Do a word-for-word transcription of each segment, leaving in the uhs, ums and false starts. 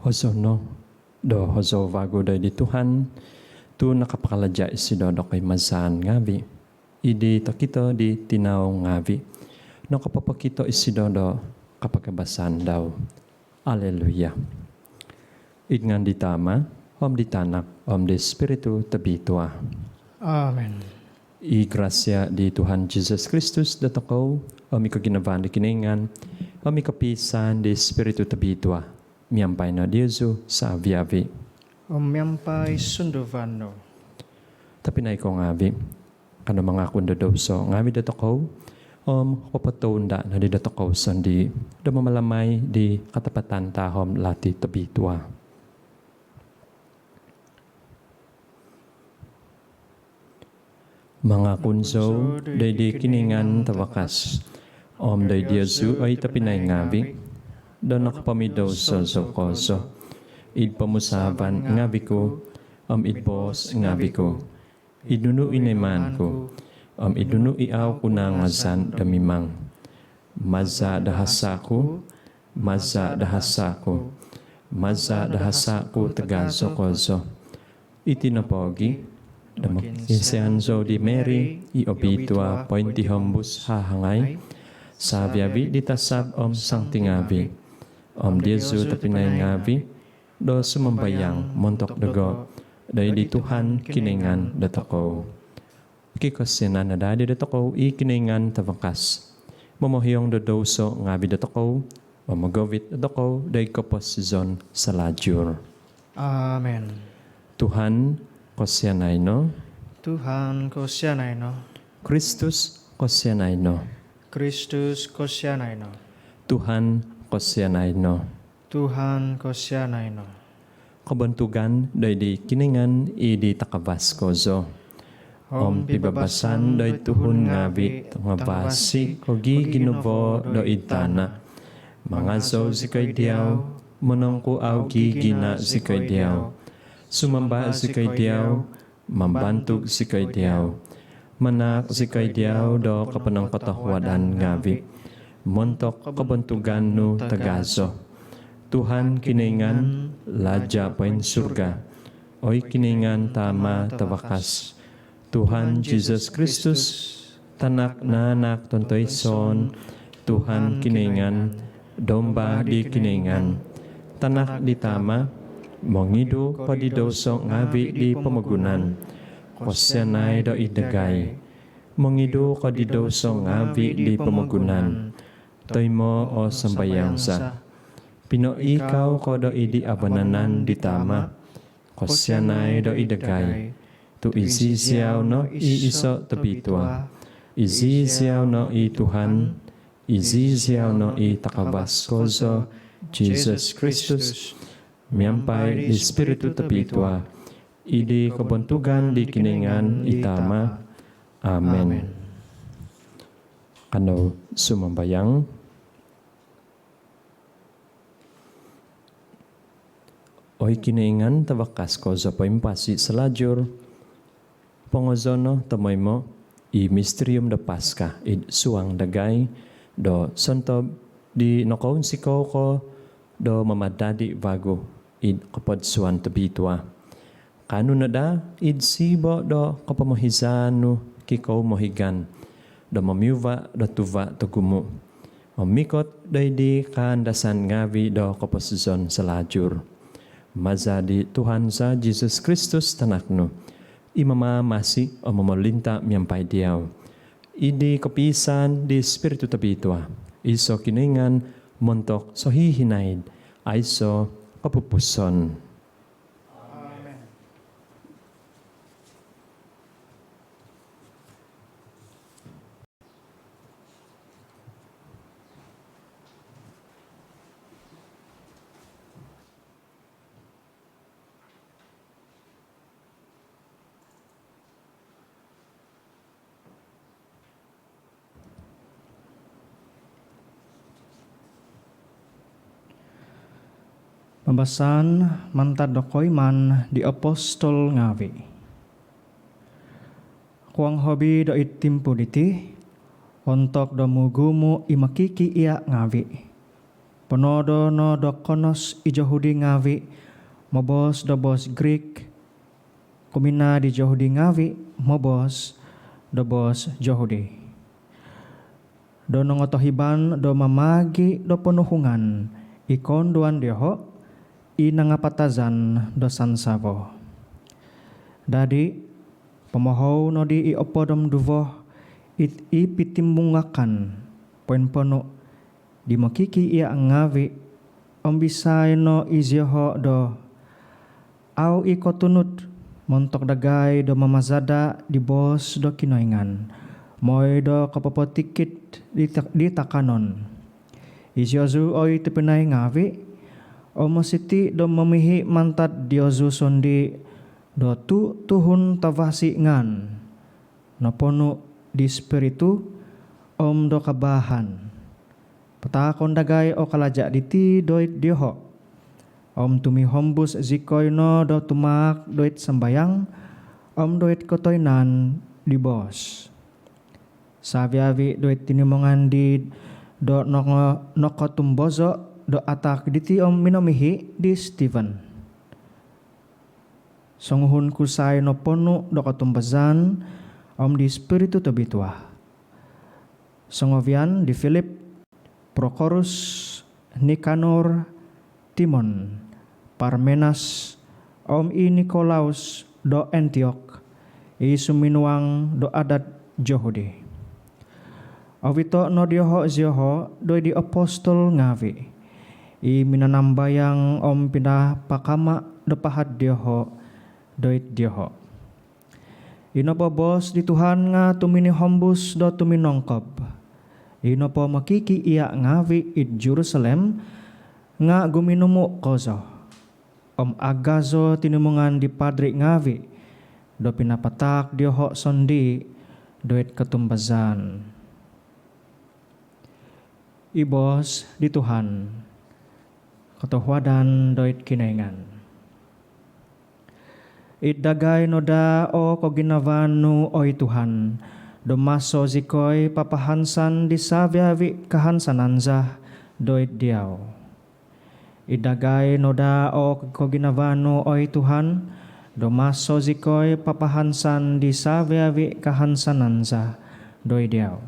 Hozou no do hozou vagu doid di Tuhan, tu nakapakalaja isido do koimazaan ngavi, id di tokito di tinau ngavi. Nokopopokito isido do kapagabasan dau. Aleluya. Id ngaan di Tama, om di Tanak, om di Spiritu Tobitua. Amen. I grasia di Tuhan Jesus Kristus dotokou, om i koginavaan di Kinoingan, om i kopiisaan di Spiritu Tobitua, miampai no diozu saviavi. Om miampai sunduvan nu. Tobpinai ko ngavi, kanou mangakun do douso ngavi dotokou, om popotounda nodi dotokou sondii do mamalamai di katapatan tahom lati tobitua. Mangakun zou doid di Kinoingan Tavakas, om doid diozu oi tobpinai ngavi, do nokopomidouso zou kozo, id pomusaavan ngavi ku, om id boos ngavi ku, id nunu i noimaan ku, om id nunu i au ku nangazan do mimang. Maza do hasa ku, maza do hasa ku, maza do hasa ku tagazo kozo. Iti nopo gi, do mokiinsian zou di Mary i obitua pointihombus hahangai, saviavi di tasab om santi ngavi, om diozu tobpinai ngavi, do sumambayang montok dogo doid di Tuhan Kinoingan dotokou. Kikosianan no daa di dotokou i Kinoingan Tavakas, momohiong do douso ngavi dotokou, om mogovit dotokou doid koposizon salajur. Amen. Tuhan, kosianai no. Tuhan, kosianai no. Kristus, kosianai no. Kristus, kosianai no. Tuhan, kosianai no. Tuhan, kosianai no. Kobontugan doid di Kinoingan id di takavas kozo, om pibabasan doid tuhun ngavi tangavasi ko ginavo doid tana. Mangazou zikoi diau, monongkuau gigina zikoi diau, sumamba zikoi diau, mambantug zikoi diau, manaak zikoi diau do koponongkotohuadan ngavi montok kobontugan nu tagazo. Tuhan Kinoingan, Laja poinsurga, oi Kinoingan Tama Tavakas. Tuhan Jesus Kristus, Tanak nanak tontoison, Tuhan Kinoingan, Domba di Kinoingan, Tanak di Tama, mongidu ko di douso ngavi di pomogunan, kosianai doid dagai. Mongidu ko di douso ngavi di pomogunan, toimo o sambayang za. Pinoikau ko doid di avanan di Tama, kosianai doid dagai. Tu iziziau no i iso tobitua, iziziau no i Tuhan, iziziau no i takavas kozo, Jesus Kristus, miampai di Spiritu Tobitua, id di kobontugan di Kinoingan i Tama. Amen. Amen. Kanou sumambayang. Oi Kinoingan Tavakas kozo poimpasi salajur, pongozo no tomoimo i misterium do Paska id suang dagai, do sontob di nokounsikou ko do mamadadi vagu id kopodsuan tobitua. Kaanu no daa id sibo do kopomohizaan nu kikoumohigan do momiuva do tuva togumu, om mikot doid di kaandasan ngavi do koposizon salajur. Maza di Tuhan za Jesus Kristus Tanak nu, i mamamasi om momolinta miampai diau, id di kopiisaan di Spiritu Tobitua, iso Kinoingan, montok sohihinaid aiso kopupuson. Amen. Pambasaan mantad do Koimaan di Apostol ngavi. Kuang hobi do id timpu diti, ontok do mugumu i mokikiia ngavi, Ponodo no do konos i Johudi ngavi' moboos do boos Grik kuminaa di Johudi ngavi' moboos do boos Johudi, do nongotohiban do mamaagi' do ponuhungan i koonduan dioho' i nangapatazan do sansavo. Dadi', pomohou nodi i opod om duvo it i pitimungakan poimponu' di mokikiia' ngavi' om bisai no izioho' do au i' kotunud montok dagai do mamazada' di boos do Kinoingan moi do kopopotikid di ta- di takanon. Iziozu oi tobpinai ngavi', om mositi' do momihi' mantad diozu sondii' do tu- tuhun tavasi' ngaan noponu' di Spiritu om do kabaahan. Pataakon dagai o kalaja' diti doid dioho', om tumihombus zikoi no do tumaak doid sambayang om doid kotoinaan di boos. Savi-avi' doid tinimungan di do noko- nokotumbozo' do ataak diti om minomihi' di Stiven. Songuhun kusai noponu' do kotumbazaan om di Spiritu Tobitua. Songovian di Filip, Prokorus, Nikanor, Timon, Parmenas, om i Nikolaus do Antiok, i suminuang do adat Johudi. Ovito' no dioho' zioho' doid di apostol ngavi' i minanambayang om pinapakama' do pahad dioho' doid dioho'. I nopo boos di Tuhan nga' tuminihombus do tuminongkob. I nopo mokikiia' ngavi' id Jorusalim nga' guminumu' kozo, om agazo tinimungan di padri' ngavi' do pinapataak dioho' sondii' doid kotumbazaan. I boos di Tuhan. Kotohuadan doid Kinoingan. Id dagai no daa o koginavaan nu, oi Tuhan, do maso zikoi papahansan di savi-avi' kahansanan za doid diau. Id dagai no daa o koginavaan nu, oi Tuhan, do maso zikoi papahansan di savi-avi' kahansanan za doid diau.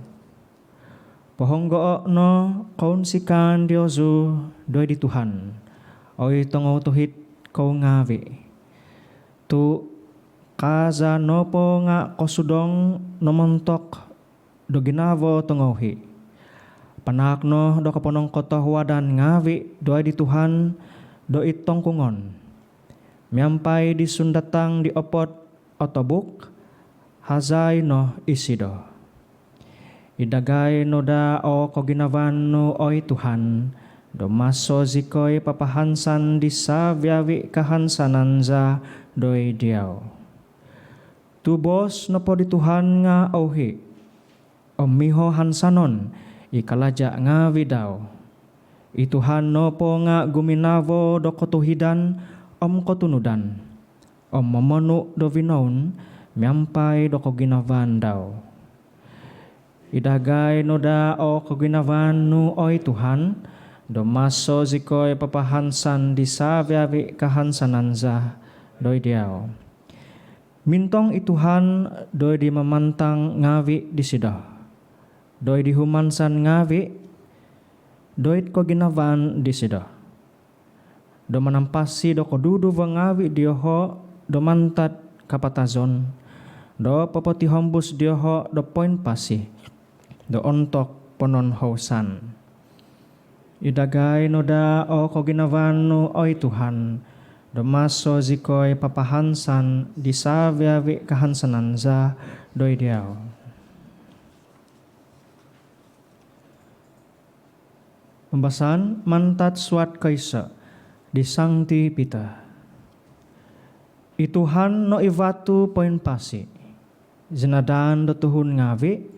Pohonggo'o' no kounsikaan diozu doid di Tuhan, oi tongoutuhid kou ngavi'. Tu' kaza nopo nga' kosudong no montok do ginavo tongouhi', panaak no do koponongkotohuadan ngavi' doid di Tuhan do id tongkungon, miampai di sundatang di opod o tobuk, hazai no isido. Id dagai no daa o koginavaan nu, oi Tuhan, do maso zikoi papahansan di savi-avi' kahansanan za doid diau. Tu' boos nopo di Tuhan nga' ouhi', om miho hansanon i kalaja' ngavi' dau. I Tuhan nopo nga' guminavo do kotuhidan om kotunudan, om momonu' do vinoun miampai do koginavaan dau. Id dagai no daa o koginavaan nu, oi Tuhan, do maso zikoi papahansan di savi-avi' kahansanan za doid diau. Mintong i Tuhan doid di mamantang ngavi' disido, doid di humansan ngavi', doid koginavaan disido, do manampasi do koduduvo ngavi' dioho' do mantad kapatazon, do popotihombus dioho' do poimpasi do ontok pononhousan. Id dagai no daa o koginavaan nu, oi Tuhan, do maso zikoi papahansan di savi-avi' kahansanan za doid diau. Pambasaan mantad suat koiso' di Sangti Pitor. I Tuhan no i vatu poimpasi, zinadaan do tuhun ngavi',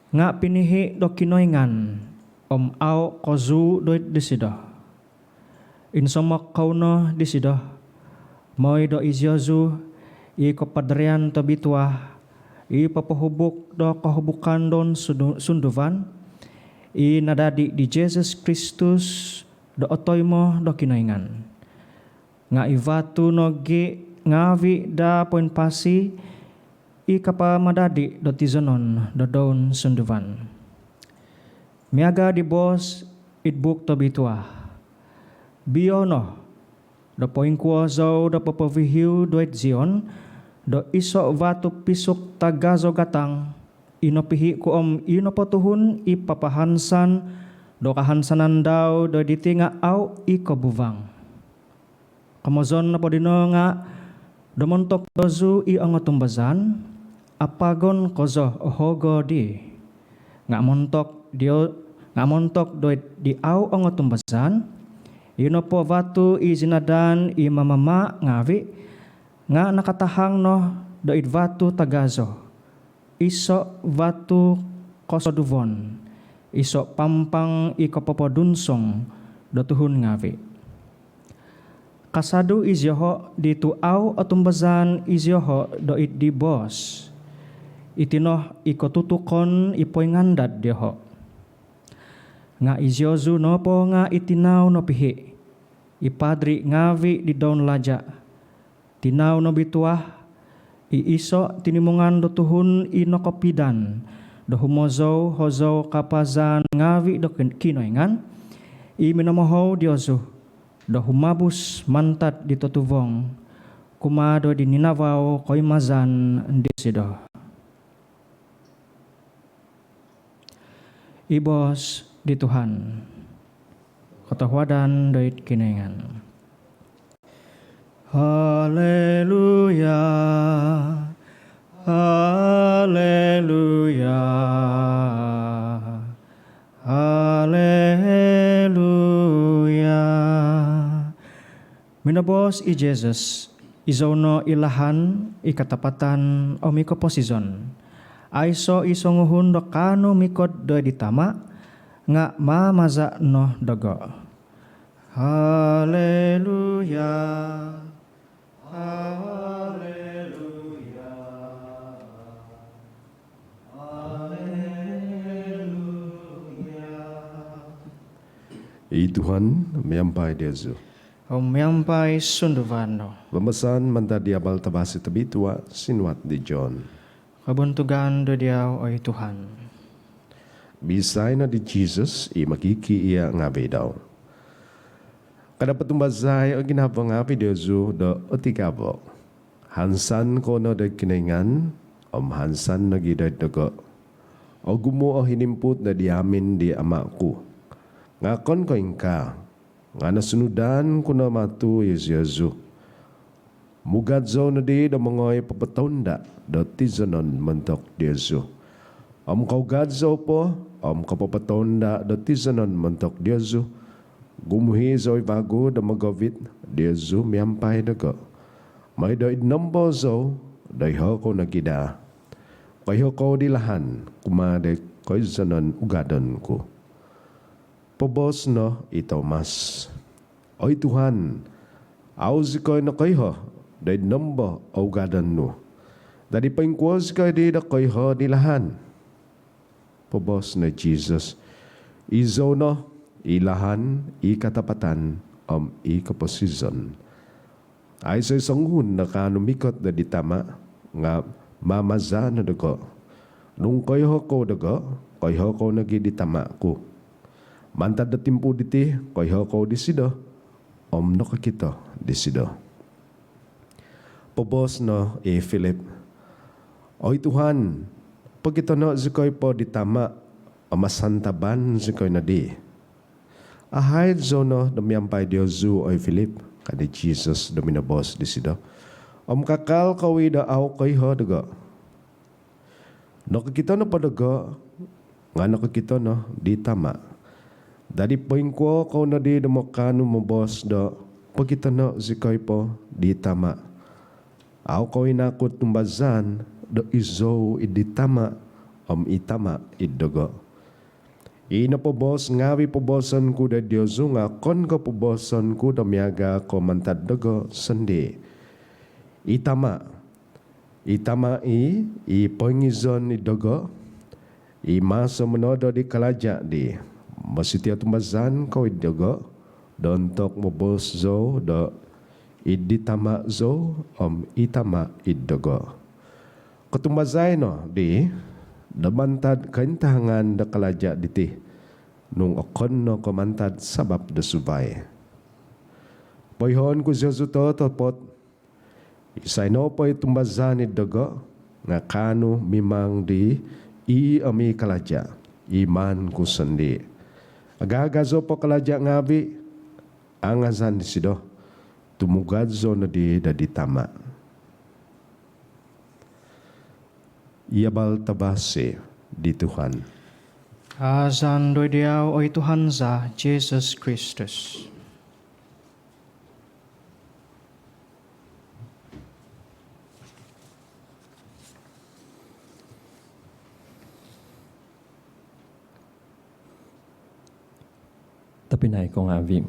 nga' pinihi' do Kinoingan, om au' kozuu' doid disido. Insomok kou no disido, moi do iziozu i kopadarian tobitua, i popohubuk do kohubukan do sundu- sunduvan, i nadadi di Jesus Kristus do otoimo do Kinoingan. Nga' i vatu nogi' ngaavi' daa poimpasi i kapamadadi do tizonon do doun sunduvan. Miaga' di boos id Buuk Tobitua, "Biio no do poingkuo zou do popovihiu doid Zion do iso' vatu pisuk tagazo gatang, i nopihi' ku om i nopo tuhun i papahansan do kahansanan dau do diti nga' au' i' kobuvang." Komozon nopo dino nga' do montok diozu i ongotumbazaan, apagon kozo o hogo dii. Nga' montok dio, nga' montok doid di au' ongotumbazaan, i nopo vatu i zinadaan i mamamaa' ngaavi' nga' nakatahang no doid vatu tagazo, iso' vatu kosoduvon, iso' pampang i kopopodunsong do tuhun ngaavi'. Kasadu' izioho' di tu' au' otumbazaan izioho' doid di boos. Iti no i kotutukon i poingandad dioho'. Nga' iziozu nopo nga' i tinau nopihi', i padri' ngaavi' di doun laja', tinau nobitua, i iso' tinimungan do tuhun i nokopidan do humozou-hozou kapazaan ngaavi' do kin-, Kinoingan, i minomohou diozu do humabus mantad di totuvong kumaa do di ninavau koimazan disido. I boos di Tuhan. Kotohuadan doid Kinoingan. Haleluya, haleluya, haleluya. Minoboos i Jesus, "Izou no i lahan, i katapatan om i koposizon. Aiso' i songuhun do kaanu mikot doid di Tama', nga' maamaza' no dogo'." Haleluya, haleluya, haleluya. I Tuhan miampai diozu. Om miampai sunduvan nu. Pambasaan mantad di Abal Tavasi Tobitua sinuat di John. Kobontugan do diau, oi Tuhan. Bisai no di Jesus i mokikiia' ngaavi' dau, "Kada' potumbazai o ginavo ngaavi' diozu do otigavo. Hansan kou no doid Kinoingan, om hansan nogi' doid dogo'. Ogumu' o hinimput do di hamin di Tama' ku. Nga' okon ko' ingkaa, nga' nosunudan ku no matu' iziozu. Mugad zou nodi do mongoi popotounda' do tizonon montok diozu. Om kougad zou po om kopopotounda' do tizonon montok diozu, gumuhi' zou i' vagu do mogovit diozu miampai dogo', moi do id nombo zou, doiho' kou nogi' daa. Koiho' kou di lahan kumaa di koizonon ugadon ku." Poboos no i Tomas, "Oi Tuhan, au' zikoi nokoiho' do id nombo o ugadon nu. Dadi poingkuo zikoi di do koiho' di lahan?" Poboos no i Jesus, "Izou no i lahan, i katapatan om i koposizon. Aiso' i songuhun do kaanu mikot doid di Tama', nga' maamaza' no dogo'. Nung koiho' kou dogo', koiho' kou nogi' di Tama' ku. Mantad do timpu diti, koiho' kou disido om nokokito disido." Poboos no i Filip, "Oi Tuhan, pokitono' zikoi po di Tama', om asantaban zikoi nodi." "Ahaid zou no do miampai diozu, oi Filip," ka di Jesus do minoboos disido, "om kakal kou i' do au' koiho' dogo'? Nokokito nopo dogo' nga' nokokito no di Tama'. Dadi poingkuo kou nodi do mokaanu moboos do, 'Pokitono' zikoi po di Tama''? Au' kou i' naku tumbazaan do izou id di Tama' om i Tama' id dogo'? I nopo boos ngaavi' pobooson ku do diozu nga' okon ko' pobooson ku do miaga' ko' mantad dogo' sondii'. I Tama', i Tama' i' i poingizon id dogo'. I maso monodo di kalaja' di, mositi' otumbazaan kou id dogo' do ontok moboos zou do id di Tama' zou om i Tama' id dogo'. Kotumbazai no dii do mantad kointahangan do kalaja' diti nung okon no ko' mantad sabap do suvai. Poihoon ku ziozu totopot, isai nopo i tumbazaan id dogo' nga' kaanu mimang di i om i kalaja' i maan ku sondii'. Agaagazo po kalaja' ngaavi', angazan disido, tumugadzo nodi do di Tama'. Iti no abal tavasi di Tuhan. Kaazan doid diau, oi Tuhan za, Jisus Kristus. Tobpinai ko ngaavi',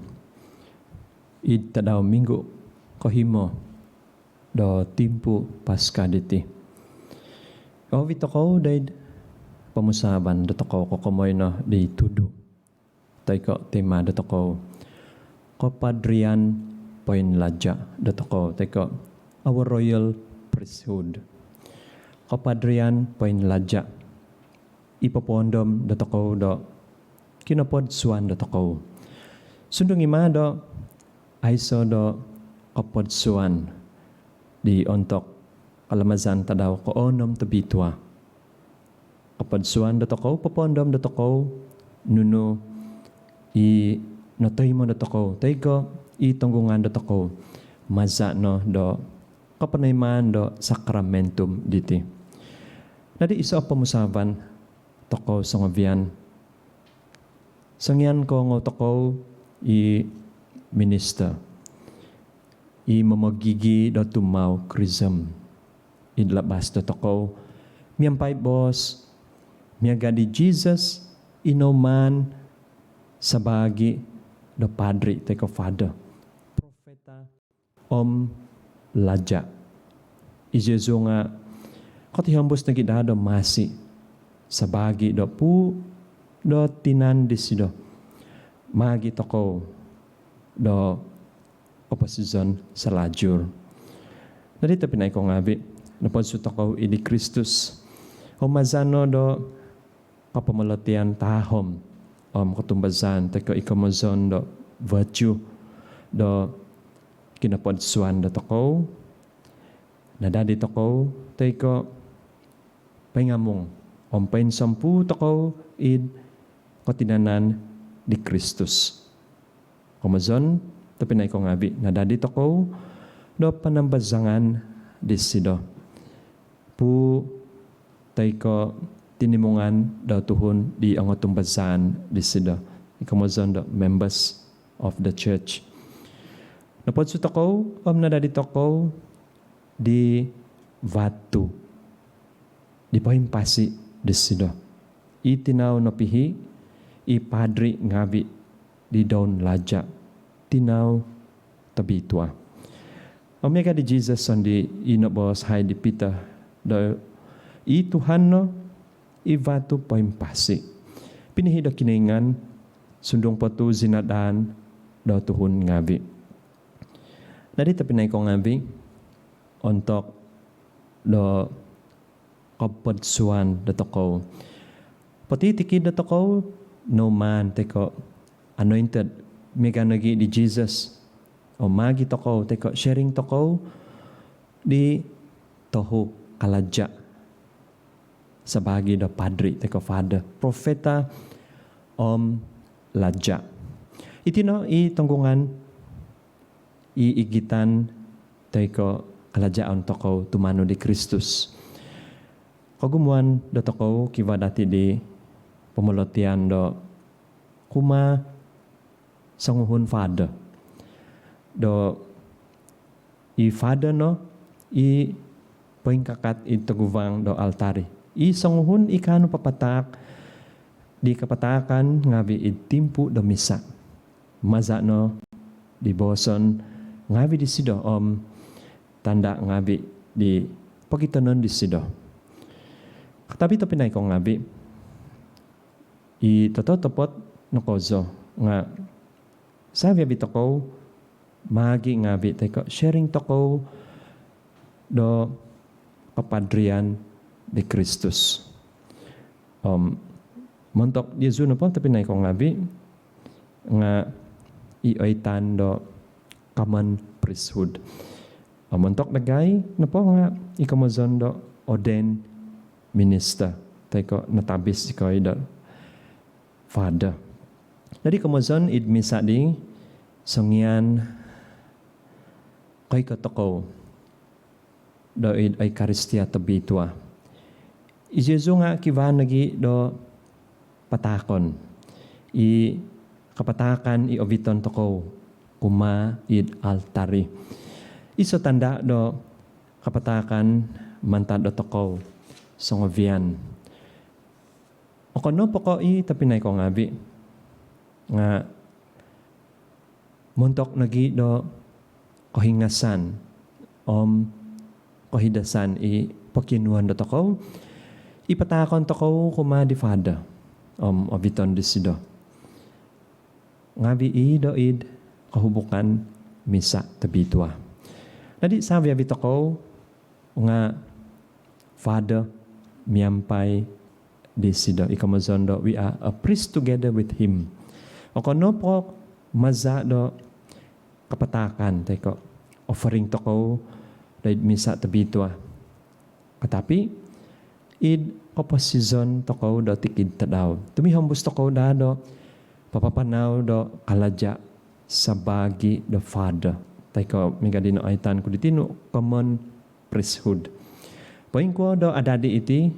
id tadau minggu kohimo do timpu Paska diti, oovit tokou doid pomusaavan dotokou kokomoi no di tudu toi ko' tema dotokou, Kopadrian Poinlaja' dotokou toi ko' Our Royal Priesthood. Kopadrian Poinlaja'. I popoondom dotokou do kinopodsuan dotokou. Sundung i' ma do aiso do kopodsuan di ontok kalamazan tadau koonom tobitua. Kopodsuan dotokou, popoondom dotokou nunu i notoimo dotokou toi ko' i tonggungan dotokou maza' no do koponoimaan do sakramentum diti. Nadi iso' o pomusaavan tokou songovian. Songian koongou tokou i minister i momogigi do tumau krisma id labas dotokou miampai boos miaga' di Jisus i noumaan sabaagi do padri toi ko' father, profeta om laja'. Iziozu nga' kotihombus nogi' daa do masi sabaagi do puu' do tinan disido maagi' tokou do koposizon salajur. Nadi tobpinai ko ngaavi', nopodsu tokou id di Kristus om maza' no do kopomolotian tahom om kotumbazaan toi ko' i komozon do virtue do kinopodsuan dotokou, nadadi tokou toi ko' poingamung om poinsompuu tokou id kotinanan di Kristus. Komozon tobpinai ko ngaavi', nadadi tokou do panambazangan disido, puu' toi ko' tinimungan do tuhun di ongotumbazaan disido, i komozon do members of the church. Nopodsu tokou om nadadi tokou di vatu di poimpasi disido. I tinau nopihi', i padri ngaavi' di doun laja', tinau tobitua. Om miaga' di Jisus sondii' i noboos hai di Pitor do i Tuhan no i vatu poimpasi, pinihi' do Kinoingan, sundung po tu' zinadaan do tuhun ngaavi'. Nadi tobpinai ko ngaavi', ontok do kopodsuan dotokou, potitikid dotokou noumaan toi ko' anointed miaga' nogi' di Jisus om maagi' tokou toi ko' sharing tokou di tohu kalaja' sabaagi do padri toi ko' father, profeta om laja'. Iti no i tonggungan i igitan toi ko' kalajaon tokou tumanud di Kristus. Kogumuan dotokou kivaa dati' di pomolotian do kumaa songuhun father do i father no i poingkakat id toguvang do altari. I songuhun i kaanu papataak di kapataakan ngaavi' id timpu do misa. Maza' no di booson ngaavi' disido om tanda' ngaavi' di pokitonon disido. Tapi tobpinai ko ngaavi', i tototopot no kozo nga' Savi-avi tokou maagi ngaavi toi ko sharing tokou do kapadrian di Kristus. Om montok diozu nopo tobpinai ko ngaavi nga i oitan do common priesthood. Om montok dagai nopo nga i komozon do ordained minister toi ko natabis dikoi do father. Jadi komozon id misa di songian koikot tokou do id Eukaristia Tobitua. Iziozu nga kivaa nogi do pataakon. I kapataakan i oviton tokou kumaa id altari. Iso tanda do kapataakan mantad do tokou songovian. Okon nopo ko i tobpinai ko ngaavi nga montok nogi do kohingasan om kohidasan i pokionuon do tokou, i pataakon tokou kumaa di father om oviton disido ngaavi i do id kohubukan misa tobitua. Jadi savi-avi tokou nga father miampai disido, i komozon do we are a priest together with him. Okon nopo maza do kapataakan toi ko offering tokou do id misa tobitua, katapi id koposizon tokou do tikid tadau. Tumihombus tokou daa do papapanau do kalaja sabaagi do father toi ko miaga di nooitan ku di tinu common priesthood. Poingkuo do adadi iti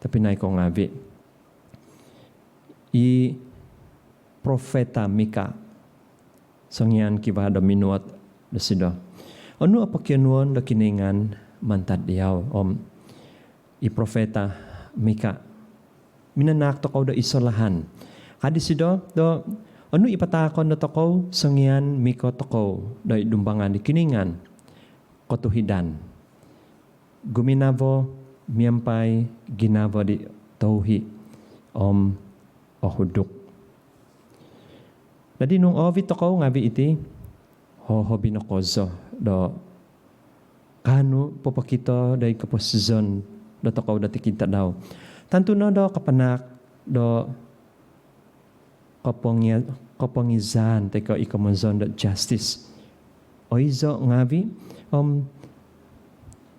tobpinai ko ngaavi? I profeta Mika songian kivaa do minuot disido, onu o pokionuon do Kinoingan mantad diau? Om i profeta Mika minanaak tokou do iso lahan. Ka disido do onu i pataakon do tokou songian mikot tokou do id dumbangan di Kinoingan? Kotuhidan. Guminavo miampai ginavo di touhi om ohuduk. Jadi nung oovit tokou ngaavi iti, hohobi no kozo do kaanu popokito do id koposizon do tokou do tikid tadau. Tantu no do kapanaak do kopongi- kopongizaan toi ko i komozon do justice. Oizo ngaavi om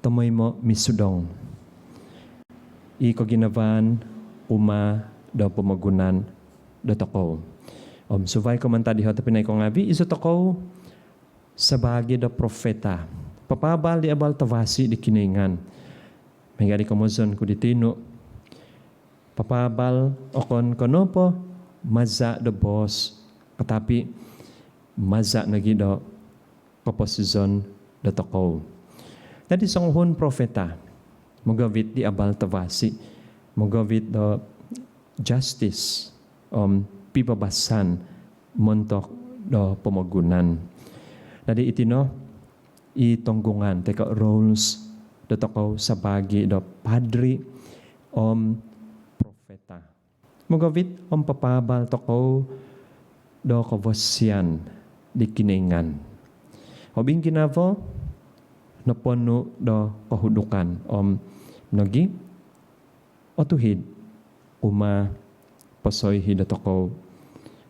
tomoimo misudong i koginavaan kumaa do pomogunan do tokou. Om suvai ko mantad diho tobpinai ko ngaavi, iso tokou sabaagi do profeta, papaabal di abal tavasi di Kinoingan. Miaga di komozon ku di tinu, papaabal okon ko nopo maza do boos, katapi maza nogi do koposizon do tokou. Jadi songuhun profeta mogovit di abal tavasi, mogovit do justice om pibabasan montok do pomogunan. Jadi iti no i tonggungan toi ko roles do tokou sabaagi do padri om profeta. Mogovit om papaabal tokou do kavasian di Kinoingan. Hobi ginavo noponu do kohudukan om nogi otuhid kumaa posoihi do tokou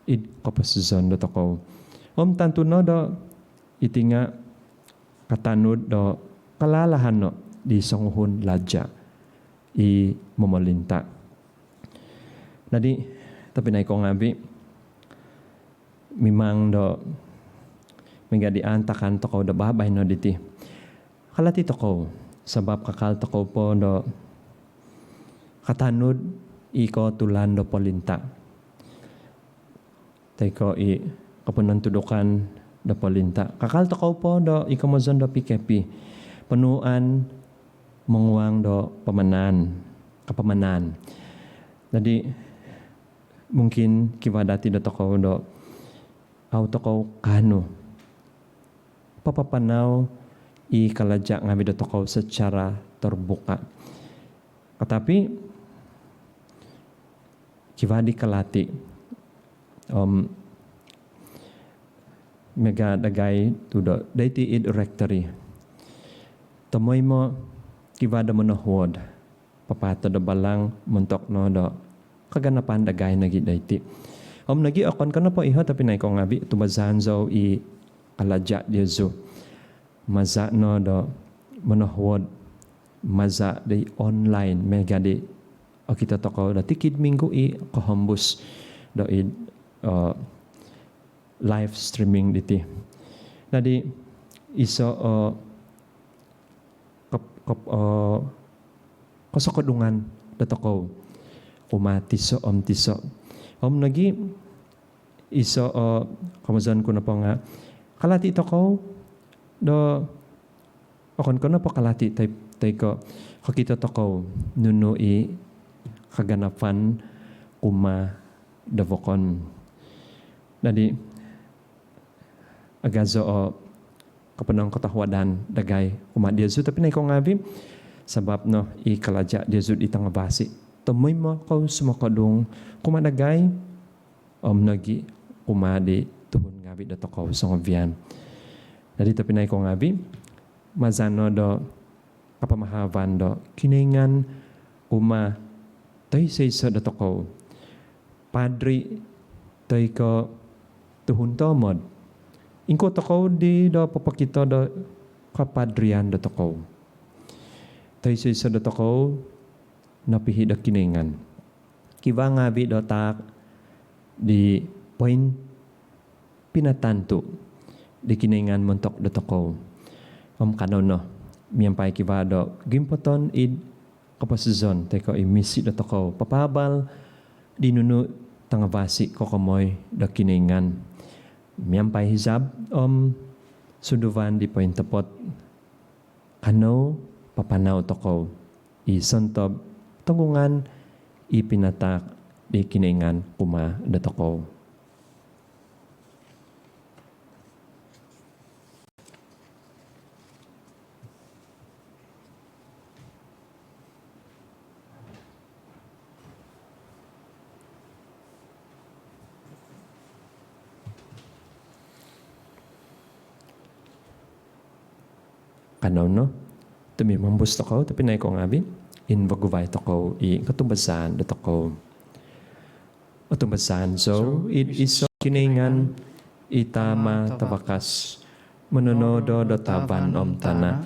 id koposizon do tokou. Om tantu no do iti nga katanud do kalalahan no di songuhun laja i momolinta. Jadi tobpinai ko ngaavi, mimang do miaga di antakan tokou do babaino diti, kalati tokou sabab kakal tokou po do katanud i kotulan do polinta toi ko i koponontudukan do polinta. Kakal tokou po do i komozon do P K P, ponuuan monguang do pamanaan, kapamanaan. Jadi mungkin kivaa dati do tokou do au tokou kaanu papapanau i kalaja ngaavi do tokou secara terbuka. Katapi kivaa di kalati om miaga dagai tu do doiti id rectory. Tomoimo kivaa do monohuod papaatod do balang montok no do kaganapan dagai nogi doiti. Om nogi okon ko nopo iho tobpinai ko ngaavi, otumbazaan zou i kalaja diozu maza no do monohuod maza di online miaga di okito tokou do tikid minggu i kohombus do id, eh, live streaming diti. Dadi iso, eh, kop-, kop-, eh, kosokodungan dotokou kumaa tiso om tiso. Om nogi iso, eh, komozon ku nopo nga kalati tokou do okon ko nopo kalati toi, toi ko kokito tokou nunu i kaganapan kumaa do vokon. Dadi agazo o koponongkotohuadan dagai kumaa diozu tobpinai ko ngaavi, sabab no i kalaja diozu di tangavasi tomoimo kou sumokodung kumaa dagai om nogi kumaa di tuhun ngaavi dotokou songovian. Dadi tobpinai ko ngaavi, maza no do kapamahavan do Kinoingan kumaa toiso-iso dotokou, padri toi ko tuhun toomod. Ingkuo tokou di do popokito do kapadrian dotokou? Toiso-iso dotokou nopihi do Kinoingan. Kivaa ngaavi do taak di poin pinatantu di Kinoingan montok dotokou. Om kanou no miampai kivaa do gimpoton id koposizon toi ko i misi dotokou papaabal di nunu tangavasi kokomoi do Kinoingan miampai hizab om sunduvan di pointopot. Kanou papanau tokou i sontob tonggungan i pinataak di Kinoingan kumaa dotokou. Kanou no tumihombus tokou tobpinai ko ngaavi, invaguvai tokou i kotumbazaan dotokou. Otumbazaan zou id iso Kinoingan, i Tama tavakas, mononodo do tavan om tana,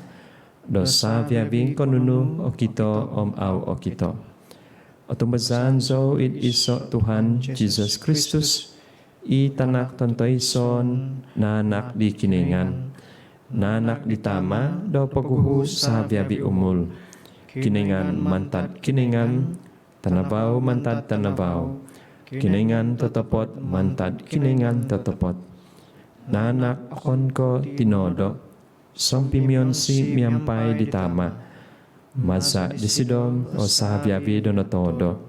do saviavi ko nunu okito om au okito. Otumbazaan zou id iso Tuhan Jisus Kristus, i Tanak tontoison naanak di Kinoingan, naanak di Tama do poguhu saviavi umul. Kinoingan mantad Kinoingan, tanavau mantad tanavau, Kinoingan totopot mantad Kinoingan totopot. Naanak okon ko tinodo, sompimionsi miampai di Tama. Maza disido o saviavi do notodo.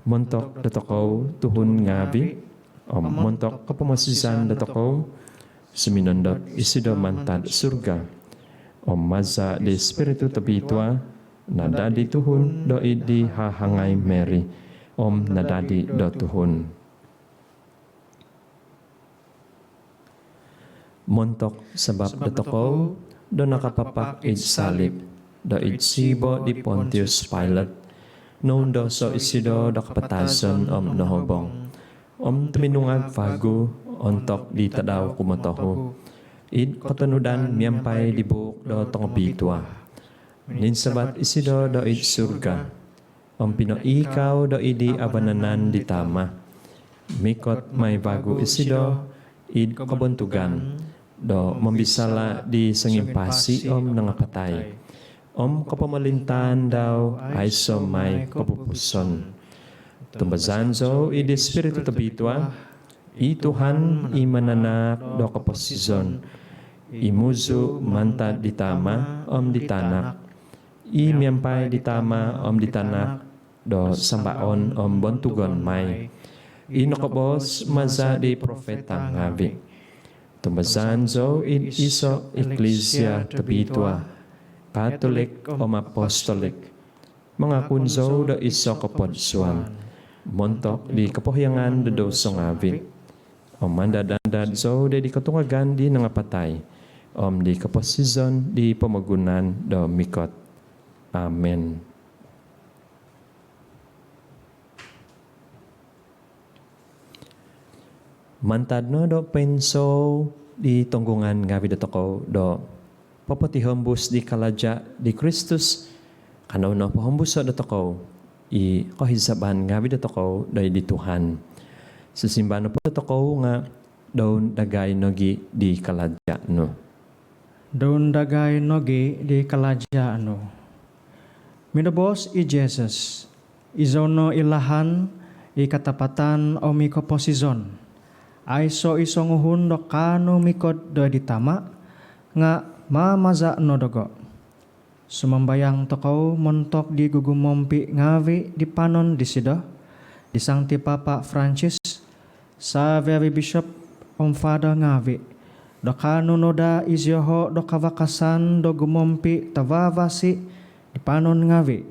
Montok dotokou tuhun ngaavi om montok kopomosizan dotokou, suminondot isido mantad surga. Om maza di Spiritu Tobitua, nadadi tuhun do id di hahangai Mary, om nadadi do tuhun. Montok sabab dotokou do nakapapak id salib do id sibo di Pontius Pilate, noundoso isido do kapatazon om nohobong, om tuminungag vagu ontok di tadau kumotohu, id kotonudan miampai di buuk do tongobitua. Ninsavat isido do id surga, om pinoiikau do id di avanan di Tama. Mikot mai vagu isido id kobontugan do mombisala di songimpasi om nangapatai, om kopomolintaan dau aiso mai kopupuson. Tumbazaan zou id di Spiritu Tobitua, i Tuhan, i mananaak do koposizon, i muzu mantad di Tama om di Tanak, i miampai di Tama om di Tanak do sambaon om bontugon mai, i nokoboos maza di profeta ngaavi. Tumbazaan zou id iso iklisia tobitua, Katolik om apostolik. Mangakun zou do iso kopodsuan montok di kopohiangan do douso ngaavi. om mandad-andad zou di kotungagan di nangapatai, om di koposizon di pomogunan do mikot. Amin. Mantad no do poinsou di tonggungan ngaavi' dotokou do popotihombus di kalaja' di Kristus, kanou no pohombuso' dotokou i kohisaban ngaavi' dotokou doid di Tuhan. Sisimbar nopo dotokou nga', doundagai nogi' di kalaja' nu. Doundagai nogi' di kalaja' nu. Minoboos i Jesus, "Izou no i lahan, i katapatan om i koposizon. Aiso' i songuhun do kaanu mikot doid di Tama', nga' mamaza' no dogo'." Sumambayang tokou montok di gugumompi' ngaavi' di panon disido, di Sangti Papa Francis, savi-avi' bishop om father ngaavi', do kaanu no daa iziooho' do kavakasan do gumompi' tavavasi di panon ngaavi'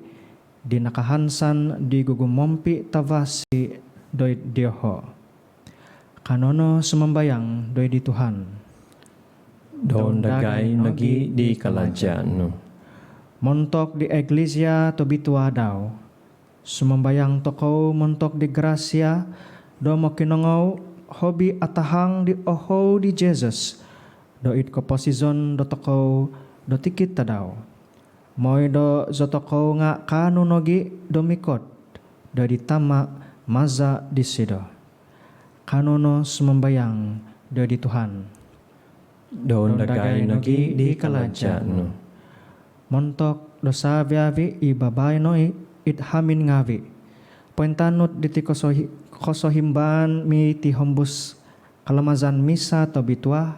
di nakahansan di gugumompi' tavasi doid dioho'. Kanou no sumambayang doid di Tuhan. Doundagai nogi' di kalaja' nu. Montok di Iglisia tobitua dau, sumambayang tokou montok di grasia do mokinongou hobi atahang di ohou di Jesus doid koposizon dotokou do tikid tadau, moi do zotokou nga' kaanu nogi' do mikot doid di Tama' maza' disido. Kanou no sumambayang doid di Tuhan. Doundagai nogi' di kalaja' nu. Montok do savi-avi' i babaino' i id hamin ngaavi', pointanud diti kosohi-, kosohimbaan mitihombus kalamazan misa tobitua,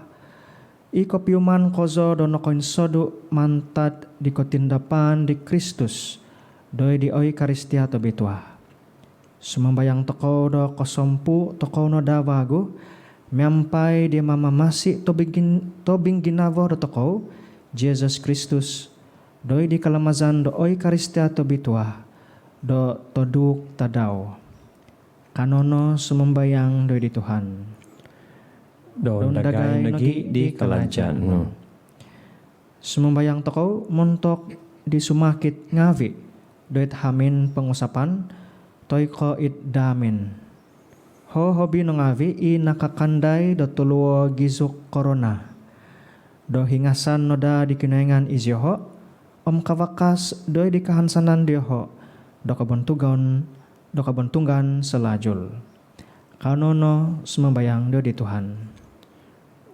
i kopiuman kozo do nokoinsodu' mantad di kotindapaan di Kristus doid di Oikaristia tobitua. Sumambayang tokou do kosompuu' tokou no daa vagu miampai di mamamasi tobinggin-, tobingginavo dotokou, Jesus Kristus, doid di kalamazan do Oikaristia tobitua do toduuk tadau. Kanou no sumambayang doid di Tuhan. Doundagai nogi' di kalaja' nu. Sumambayang tokou montok di sumakit ngaavi' doid hamin pongusapan toi ko' id daamin. Hohobi no ngaavi' i nakakandai do tuluo gizuk korona, do hingasan no daa di Kinoingan iziooho' om kavakas doid di kahansanan dioho' do kobontugon, do kobontugan salalu. Kanou no sumambayang doid di Tuhan.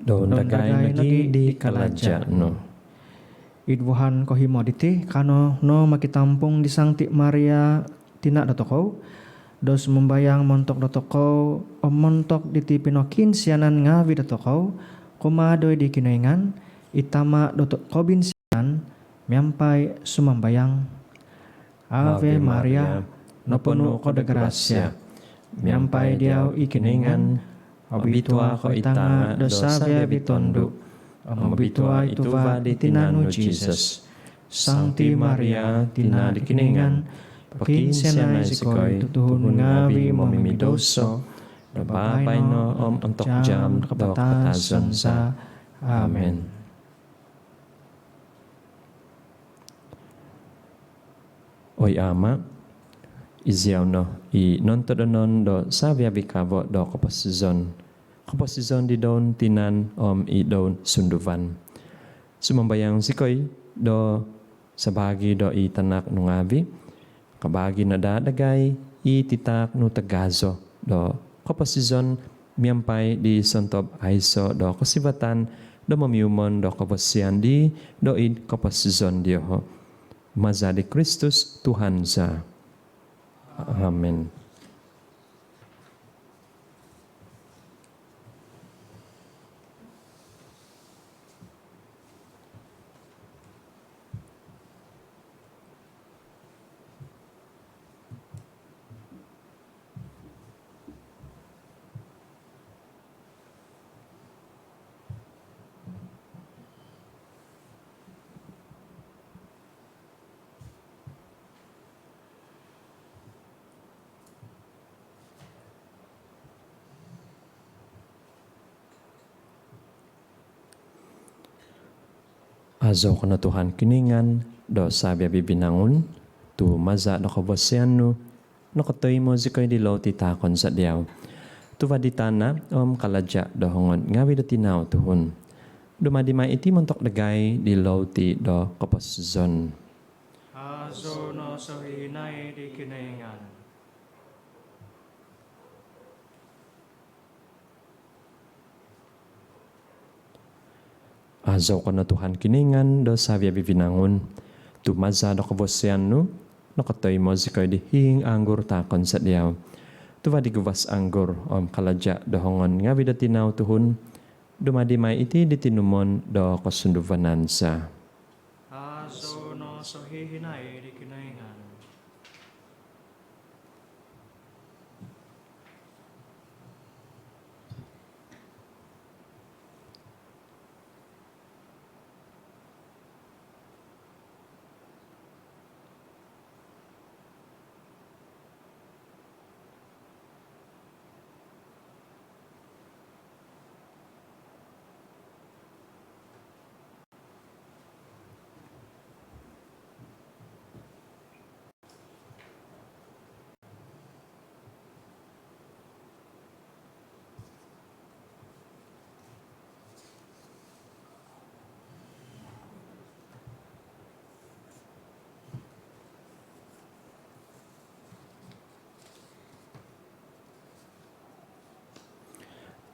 Doundagai nogi' di kalaja' nu. Id vuhan kohimo diti, kanou no mokitampung di Sangti Maria, tina' dotokou, do sumambayang montok dotokou om montok diti pinokiinsianan ngaavi' dotokou kumaa doid di Kinoingan, i Tama' do kobinsianan, miampai sumambayang. Ave Maria, noponu' ko do grasia, miampai diau i Kinoingan, obitua ko id tanga' do savi-avi' tondu', om obitua i tuva' di tinan nu Jesus. Sangti Maria, tina' di Kinoingan, pokiinsianai zikoi tuhun ngaavi' momimidosa, do baino om ontok jaam do kapatazon za. Amin. Oi Ama', iziau no i nontodonon do savi-avi' kavo' do koposizon, koposizon di doun tinan om i doun sunduvan. Sumambayang zikoi do sabaagi do i tanak nu ngaavi' kabaagi no daa dagai i titaak nu tagazo do koposizon miampai di sontob aiso' do kosivatan do momiumon do kavasian dii doid koposizon dioho'. Maza' di Kristus Tuhan za. Amin. Azou ko no Tuhan Kinoingan do savi-avi vinangun, tu maza do kavasian nu nokotoimo zikoi di louti taakon za diau, tuva di tana om kalaja do hongon ngavi do tinau tuhun. Dumadi mai iti montok dagai di louti do koposizon. Azou no sohihinaid i Kinoingan. Azou ko no Tuhan Kinoingan do savi-avi vinangun, tu maza do kavasian nu nokotoimo zikoi di hiing anggur taakon za diau, tuva di guvas anggur om kalaja do hongon ngavi do tinau tuhun. Dumadi mai iti di tinumon do kosunduvanan za. Azou no sohihinaid i Kinoingan.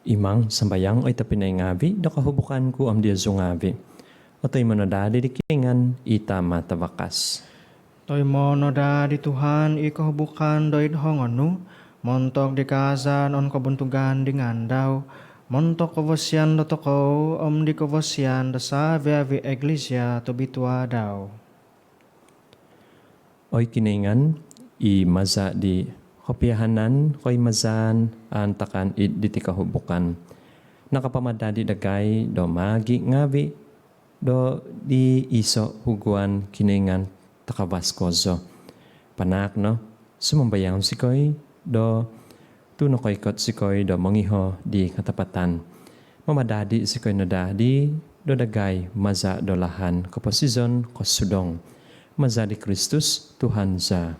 Imang sambayang, oi tobpinai ngavi, do kohubukan ku om diozu ngavi otoimo no daa di Kinoingan i Tama Tavakas. Toimo no daa di Tuhan i kohubukan doid hongon nu, montok di kaazaan om kobuntugan di ngaan dau, montok kavasian dotokou om di kavasian do savi-avi Iglisia tobitua dau. Oi Kinoingan, i maza di kopiahanan koimazaan aantakan id diti kohubukan, nakapamadadi dagai do maagi ngavi do di iso huguan Kinoingan takavas kozo. Panaak no, sumambayang zikoi, do tu nokoikot zikoi do mongiho di katapatan, mamadadi zikoi no daa di do dagai maza do lahan koposizon kosudong. Maza di Kristus Tuhan za.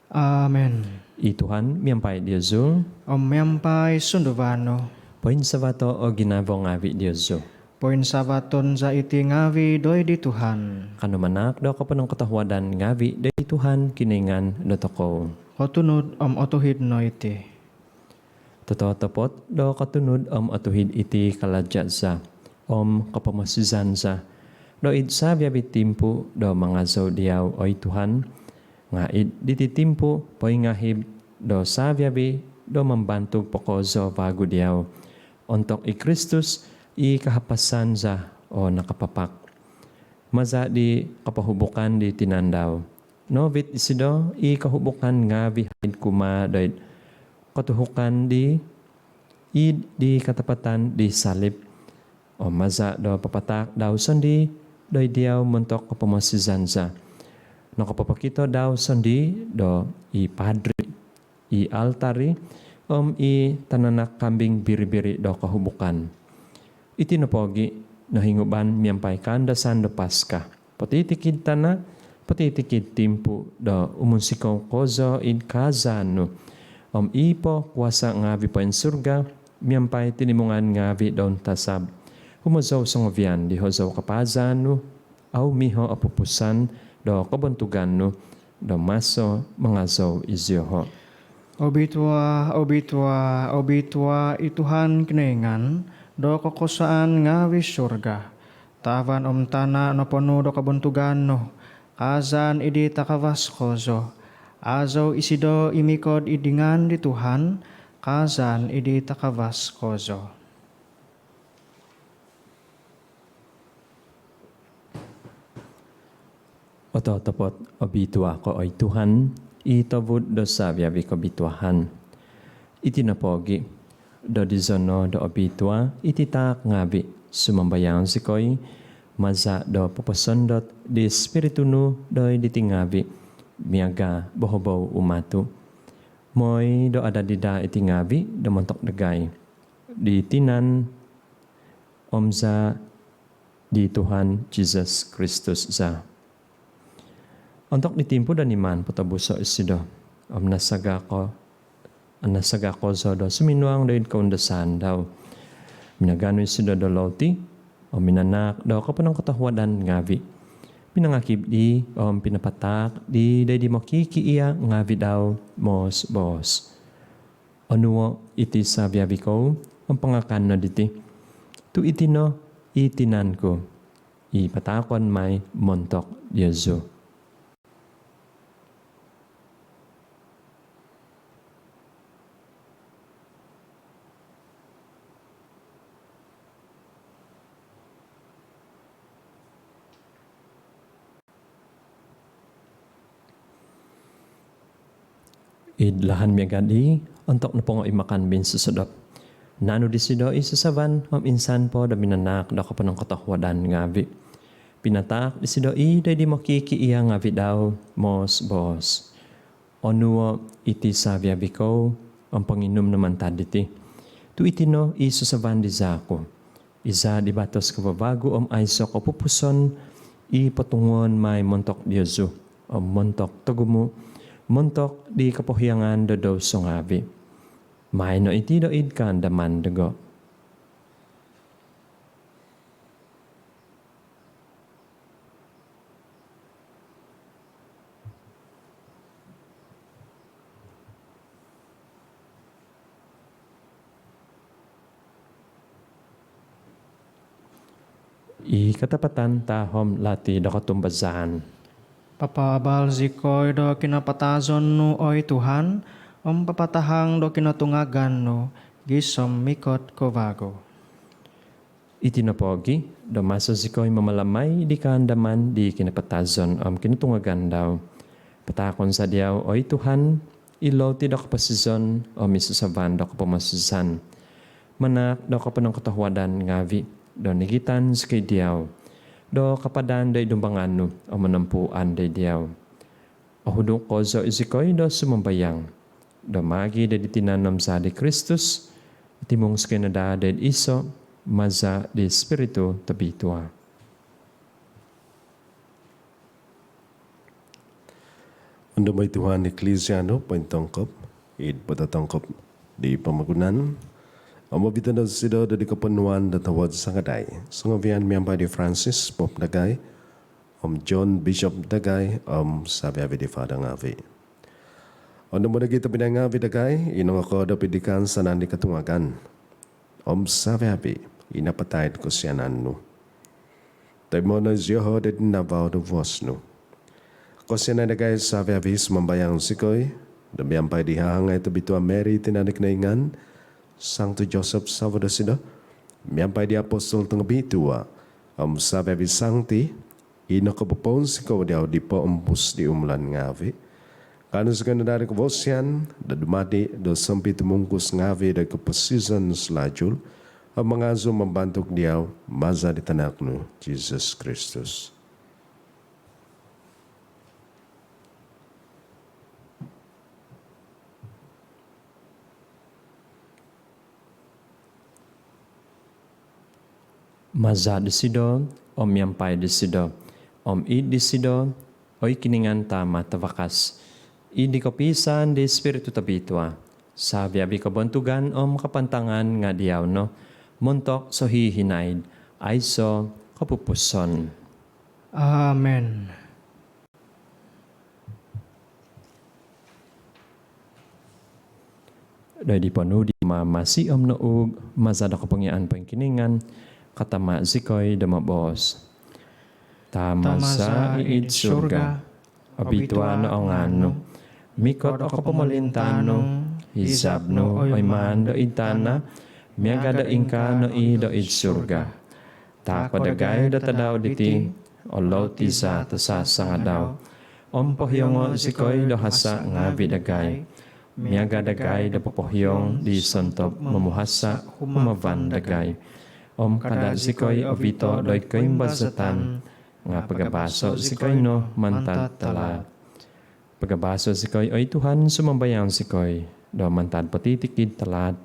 Amen. I Tuhan miampai diozu. Om miampai sunduvan nu. Poinsavato o ginavo ngavi diozu. Poinsavaton za iti ngavi doid di Tuhan. Kanou manaak do koponongkotohuadan ngavi doid di Tuhan Kinoingan dotokou. Kotunud om otuhid no iti. Tototopot do kotunud om otuhid iti kalaja za om kopomosizan za, do id savi-avi timpu do mangazou diau, oi Tuhan, nga id diti timpu poingahib do savi-avi do mambantug po kozo vagu diau, ontok i Kristus i kahapasan za o nakapapak. Maza di kopohubukan di tinan dau, noovit isido i kohubukan ngavi haid kumaa doid kotuhukan di id di katapatan di salib. Om maza do papataak dau sondii doid diau montok kopomosizan za, nokopopokito dau sondii do i padri, i altari, om i tananak kambing biri-biri do kohubukan. Iti nopogi, nohinguban miampai kaandasan do Paska, potitikid tana, potitikid timpu do umunsikou kozo id kaazaan nu. Om i po kuasa ngavi poinsurga miampai tinimungan ngavi do untasab, humozou songovian di hozou kapaazaan nu, au miho opupusan do kobontugan nu, do maso mangazou izioho. Obitua, obitua, obitua i Tuhan Kinoingan do kokuasaan ngavi surga. Tavan om tana noponu do kobontugan nu. Kaazaan id di takavas kozo. Azou isido i mikod id ngaan di Tuhan, kaazaan id di takavas kozo. Ototopot obitua ko, oi Tuhan, i tobud do savi-avi kobituaan. Iti nopogi, dodizo no do obitua iti taak ngavi, sumambayang zikoi, maza do poposondot di Spiritu nu doid diti ngavi, miaga bohobou umatu. Moi do adadi daa iti ngavi do montok dagai di tinan om zaa di Tuhan Jisus Kristus za. Ontok di timpu do niman potobuso' isido om nasaga' ko, nasaga' kozo do suminuang doid koundasaan dau, minaganu isido do louti om minanaak do koponongkotohuadan ngaavi', pinangakib dii om pinapataak dii doid di mokikiia' ngaavi' dau moos-boos: Onuo' iti savi-avi kou om pangakan no diti, tu' iti no i tinan ku i pataakon mai montok diozu. Id lahan miaga' dii, ontok nopongo i makan minsosodop, naanu disido i sasavan om insan po do minanaak do koponongkotohuadan ngaavi', pinataak disido i' doid di mokikiia' ngaavi' dau moos-boos: Onuo' iti savi-avi kou om ponginum no mantad diti, tu' iti no i sasavan di zaa' ku, i zaa' di batos kavavagu om aiso' kopupuson, i potunguon mai montok diozu om montok togumu', montok di kopohiangan do douso ngaavi'. Maai no iti doid kaandaman dogo. I katapatan tahom lati do kotumbazaan. Papaabal zikoi do kinapatazon nu, oi Tuhan, om papatahang do kinotungagan nu gisom mikot ko vagu. Iti nopogi' do maso zikoi mamalamai di kaandaman di kinapatazon om kinotungagan dau, pataakon za diau, oi Tuhan, i louti do koposizon om i sasavan do kopomosizan, manaak do koponongkotohuadan ngaavi' do nigitan zikoi diau do kapadan doid dumbangan nu om monompuan doid diau. Ohuduk kozo zikoi do sumambayang do maagi' doid tinan om zaa' di Kristus, otimung zikoi no daa doid iso' maza' di Spiritu Tobitua. Ondomo' oi Tuhan Eklisia nu pointongkop id pototongkop di pomogunan, om obito' no dosido doid koponuan do tavod sangadai songovian miampai di Francis Pope dagai, om John Bishop dagai, om savi-avi di Father ngaavi'. Ondomo' nogi' tobpinai ngaavi' dagai i nongokoodop id kaansanan di kotungagan om savi-avi i napatai id kosianan nu. Toimo' no zioho' doid navau do vuos nu. Kosianai dagai savi-avi, sumambayang zikoi, do miampai di hahangai tobitua Mary tina' do Kinoingan, Sangtu Joseph savo dosido, miampai di apostol tongobitua om savi-avi sangti i nokopopounsikou diau di poompus di umulan ngaavi', kaanu zikoi no daa do kavasian do dumadi' do sompitumungkus ngaavi' do koposizon salajul, om mangazou mambantug diau maza' di Tanak nu Jisus Kristus. Maza' disido, om miampai disido, om id disido, oi Kinoingan Tama' Tavakas, id di kopiisaan di Spiritu Tobitua, savi-avi kobontugan om kapantangan nga' diau no, montok sohihinaid aiso' kopupuson. Amen. Doid di ponuu di Mamasi om nouug maza' do kopongiaan poingkinoingan, katama' zikoi do moboos: Tama' za i id surga, obitua no o ngaan nu, mikot o kopomolintaan nu, hizab nu oi maan do id tana' miaga' do ingkaa no i do id surga. Taako' dagai do tadau diti o louti za tasasangadau, om pohiongo' zikoi do hasa' ngaavi' dagai, miaga' dagai do popohiong di sontob momuhasa' humavan dagai. Om kada' zikoi ovito' doid koimbazatan, nga' pagabaso' zikoi no mantad talaat. Pagabaso' zikoi, oi Tuhan, sumambayang zikoi, do mantad potitikid talaat,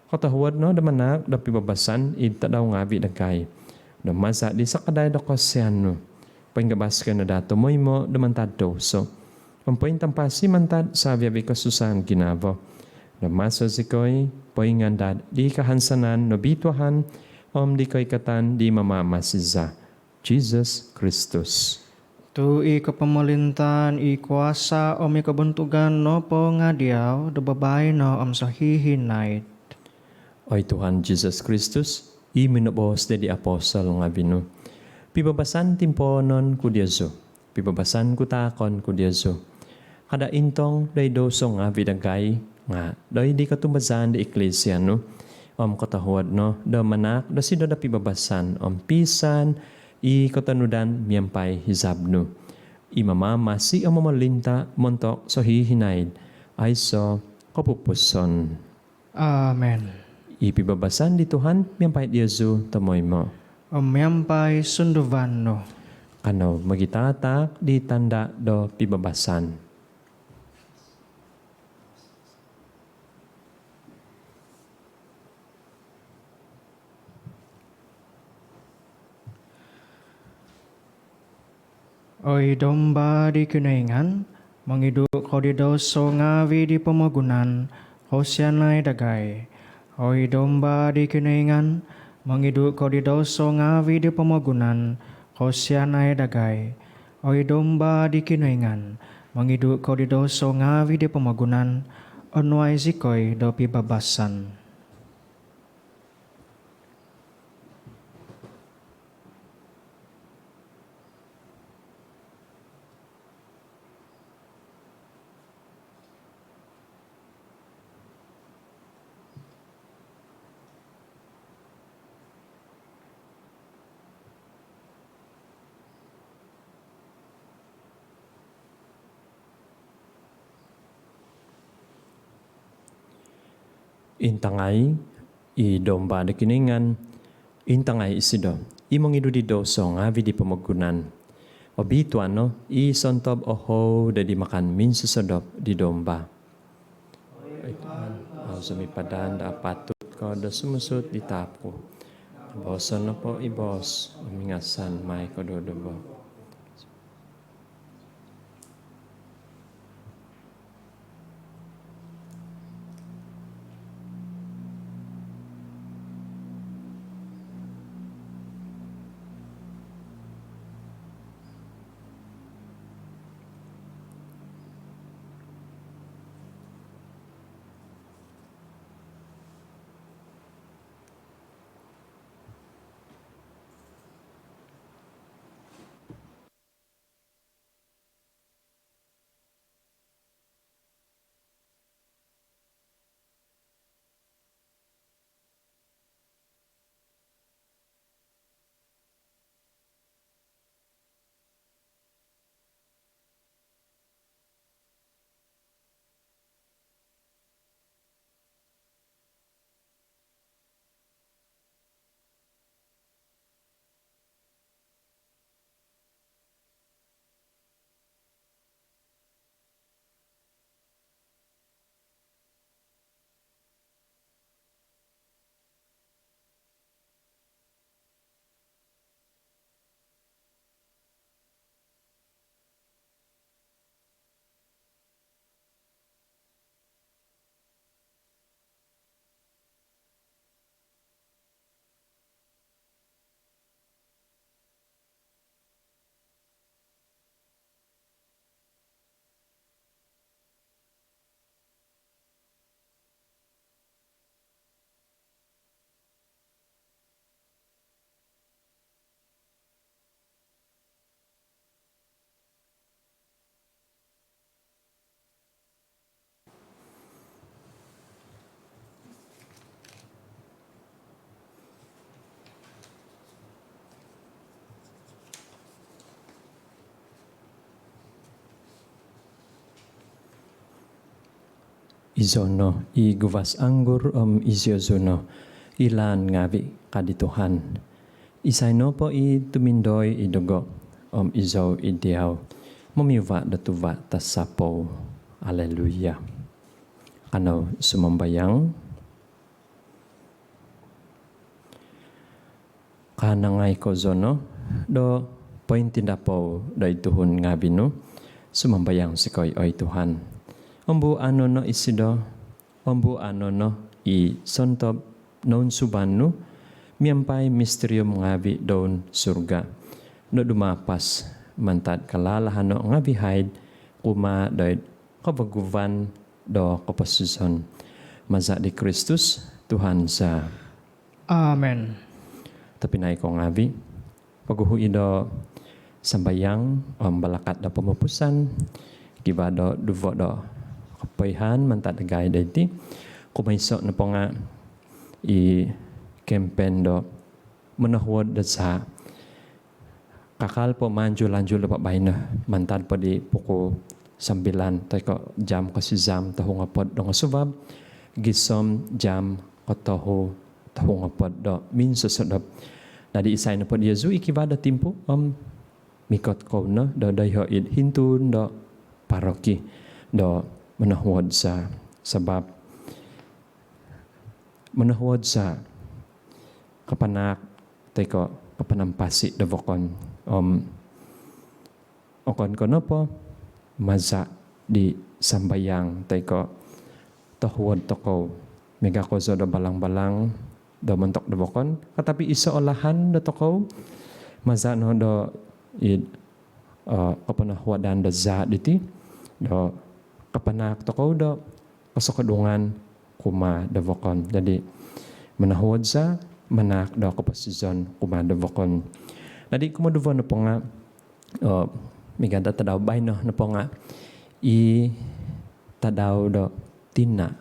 kotohuod no do manaak do pibabasan id tadau ngaavi' dagai, do maza' di sakadai do kosianan nu, poingabas zikoi no daa tomoimo' do mantad douso om pointampasi mantad savi-avi' kosusaan ginavo, do maso zikoi poingandad di kahansanan nobitua om di koikatan di Mamamasi za, Jisus Kristus. Tu' i kopomolintaan, i kuasa' om i kobontugan nopo nga' diau do babaino om sohihinaid. Oi Tuhan Jisus Kristus, i minoboos di apostol ngavi' nu, pibabasan timpoonon ku diozu, pibabasan ku taakon ku diozu. Kada' intong doid douso ngavi' dagai, nga' doid di kotumbazaan di Iklisia nu, om kotohuod no do manaak dosido do pibabasan om pisan i kotonudan miampai hizab nu, i mamamasi om momolinta' montok sohihinaid aiso' kopupuson. Amen. I pibabasan di Tuhan miampai diozu tomoimo'. Om miampai sunduvan nu. Kanou mogitataak di tanda' do pibabasan. Oi Domba di Kinoingan, mongidu' ko di douso ngavi' di pomogunan, kosianai dagai. Oi Domba di Kinoingan, mongidu' ko di douso ngavi' di pomogunan, kosianai dagai. Oi Domba di Kinoingan, mongidu' ko di douso ngavi' di pomogunan, onuai zikoi do pibabasan. Intangai i Domba do Kinoingan, intangai isido i mongidu' di douso ngavi' di pomogunan. Obitua no i sontob ohou do di makan minsosodop di Domba. Oi Tuhan, au zou sumipadan do apatut ko do sumuut di taap ku. Booso' nopo i boos om ingasan mai koduduvo. Izou no i guvas anggur om iziozu no i laan ngavi', ka di Tuhan. Isai nopo i tumindoi id dogo' om izou id diau, momiuva' do tuva' tasapou. Aleluya. Kanou sumambayang. Kanangai kozo no do pointindapou doid tuhun ngaavi' nu, sumambayang zikoi oi Tuhan. Ombuano no isido, ombuano no i sontob nounsuban nu miampai mistirium ngaavi' doun surga do dumaapas mantad kalaalahano' ngaavi' haid kumaa doid koboguvan do koposizon. Maza' di Kristus Tuhan za. Amen. Tobpinai kou ngaavi', poguhu i' do sambayang om balakat do pomupusan, kivaa do duvo do kopoihaan mantad dagai doiti. Kumoiso' nopo nga' i kempen do monohuod do zaa'. Kakal po manjul-anjul do pabaino mantad po di pukul sambilan toi ko' jam kosizam tohu ngopod do ngosuvab gisom jam kotohu tohu ngopod do minsosodop. Dadi' isai nopo diozu i kivaa do timpu om mikot kou no do doiho' id hintun do paroki do monohuod zaa', sabap monohuod zaa' kapanaak toi ko' kapanampasi do vokon. Om okon ko nopo maza' di sambayang toi ko' tohuod tokou miaga' kozo do balang-balang do montok do vokon, katapi iso' o lahan do tokou maza' no do id, eh, koponohuodan do zaa' diti do kapanaak tokou do kosokodungan kumaa do vokon. Dadi' monohuod zaa', manaak do koposizon kumaa do vokon. Dadi' kumoduvo nopo nga', eh, miaga' do tadau baino nopo nga' i tadau do tina',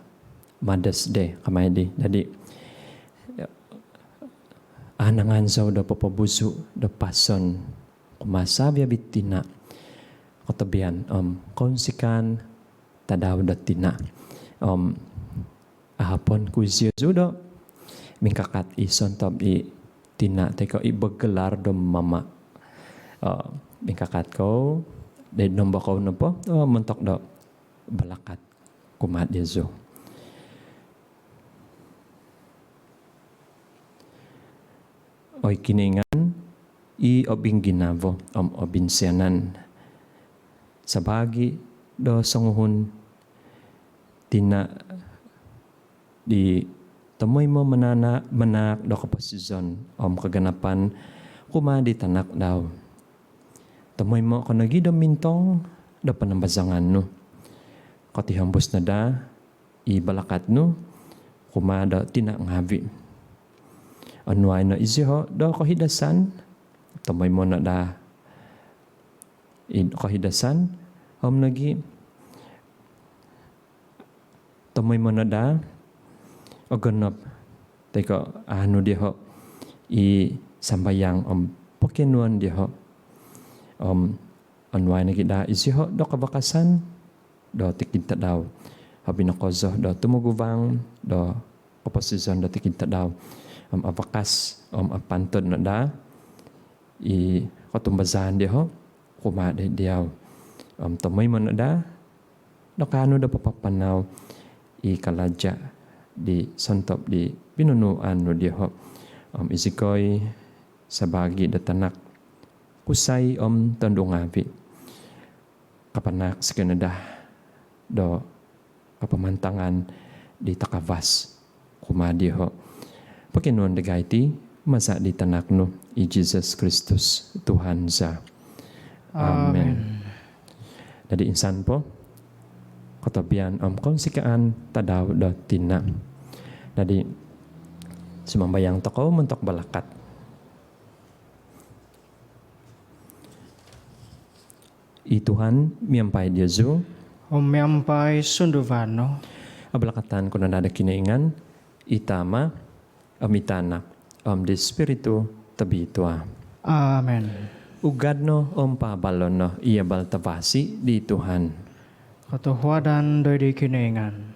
Mother's Day kama i' di. Dadi' aanangan zou do popobusu' do pason kumaa savi-avi' tina' kotobian om kounsikaan tadau do tina'. Om ahapon ku iziozu do mingkakat i sontob i tina' toi ko' i bergelar do mama. Eh, mingkakat kou doid nombo kou nopo, eh, montok do balakat kumaa diozu. Oi Kinoingan, i obingginavo om obinsianan, sabaagi do songuhun tina' di tomoimo manana-, manaak do koposizon om kaganapan kumaa di tanak dau. Tomoimo ko nogi' do mintong do panambazangan nu. Kotihombus no daa i balakat nu kumaa do tina' ngaavi'. Onuai no iziho' do kohidasan, tomoimo no daa i kohidasan, om nogi' tomoimo no daa ogonop toi ko' aanu diho' i sambayang om pokionuon diho'. Om onuai nogi' daa iziho' do kavakasan do tikid tadau. Hobi no kozo do tumoguvang do koposizon do tikid tadau. Om avakas om apantod no daa i kotumbazaan diho' kumaa di diau. Om tomoimo no daa do kaanu do papapanau i kalaja' di sontob di pinonuuan nu diho'. Om izikoi sabaagi do tanak kusai om tondu' ngaavi', kapanaak zikoi no daa do kapamantangan di takavas kumaa diho'. Pokionuon dagai iti maza' di tanak nu i Jesus Kristus Tuhan za. Amen. Amen. Dadi' insan po kotobian om kounsikaan tadau do tina'. Dadi' sumambayang tokou montok balakat. I Tuhan miampai diozu. Om miampai sunduvan nu. Abalakatan ku no daa do Kinoingan, i Tama', om i Tanak, om di Spiritu Tobitua. Amen. Ugad no om paabalon no i abal tavasi di Tuhan. Kotohuadan doid di Kinoingan.